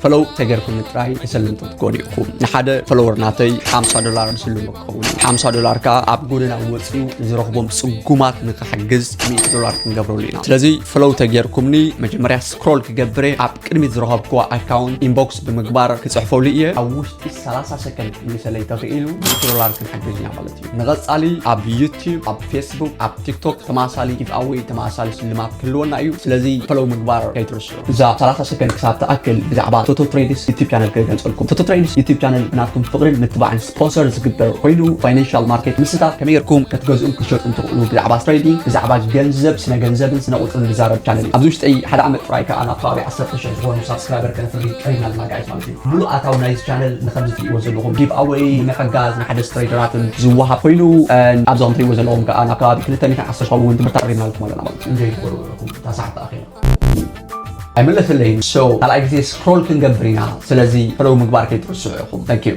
ፈለው ተገርኩም ጥራይ ክሰልም ትትኮኑ ኢኹም። ንሓደ ፈለወር ናተይ ሓምሳ ዶላር ዝስልሞ ክኸውን እዩ። ሓምሳ ዶላር ከኣ ኣብ ጎደና ወፂኡ ዝረኽቦም ፅጉማት ንክሕግዝ ሚእቲ ዶላር ክንገብረሉ ኢና። ስለዚ ፈለው ተገርኩምኒ መጀመርያ ስክሮል ክገብረ ኣብ ቅድሚት ዝረኸብክዎ ኣካውንት ኢንቦክስ ብምግባር ክፅሕፈሉ እየ። ኣብ ውሽጢ ሰላሳ ሰከንድ ምሰለይ ተኽኢሉ ሚእቲ ዶላር ክንሓግዝ ኢና ማለት እዩ። ንቐፃሊ ኣብ ዩቲዩብ፣ ኣብ ፌስቡክ፣ ኣብ ቲክቶክ ተማሳሊ ጊቭኣወይ ተማሳሊ ስልማት ክህልወና እዩ። ስለዚ ፈለው ምግባር ከይትርስዑ። እዛ ሰላሳ ሰከንድ ክሳብ ትኣክል ብዛዕባ ቶቶ ትሬድስ ዩቲብ ቻነል ክገልፀልኩም። ቶቶ ትሬድስ ዩቲብ ቻነል ናትኩም ፍቕርን ምትባዕን ስፖንሰር ዝግበር ኮይኑ ፋይናንሻል ማርኬት ምስታት ከመይ ጌርኩም ክትገዝኡን ክትሸጡን ትኽእሉ ብዛዕባ ትሬዲንግ፣ ብዛዕባ ገንዘብ፣ ስነ ገንዘብን ስነ ቁፅርን ዝዛረብ ቻነል እዩ። ኣብዚ ውሽጢ ሓደ ዓመት ጥራይ ከዓ ናብ ከባቢ ዓሰርተ ሽሕ ዝኾኑ ሳብስክራይበር ከነፍሪ ቀሪብና ኣለና ጋይስ ማለት እዩ። ሙሉእ ኣታዊ ናይዚ ቻነል ንከምዚ ትሪእዎ ዘለኹም ጊቭኣወይ ንምሕጋዝ ንሓደስቲ ትሬደራትን ዝወሃብ ኮይኑ ኣብዚ ከም ትሪእዎ ዘለኹም ከዓ ናብ ከባቢ ክልተ ሚእትን ዓሰርተ ዝኸውን ትምህርቲ ኣቅሪብናልኩም ኣለና ማለት እዩ። እንጆይ ትገብሩ ኣለኹም እታ ሰዓት ተኣኺላ ኣይመለሰለይን። So ካልኣይ ግዜ ስክሮል ክንገብር ኢና። ስለዚ ፈለው ምግባር ከይትርስዑ ኢኹም። Thank you።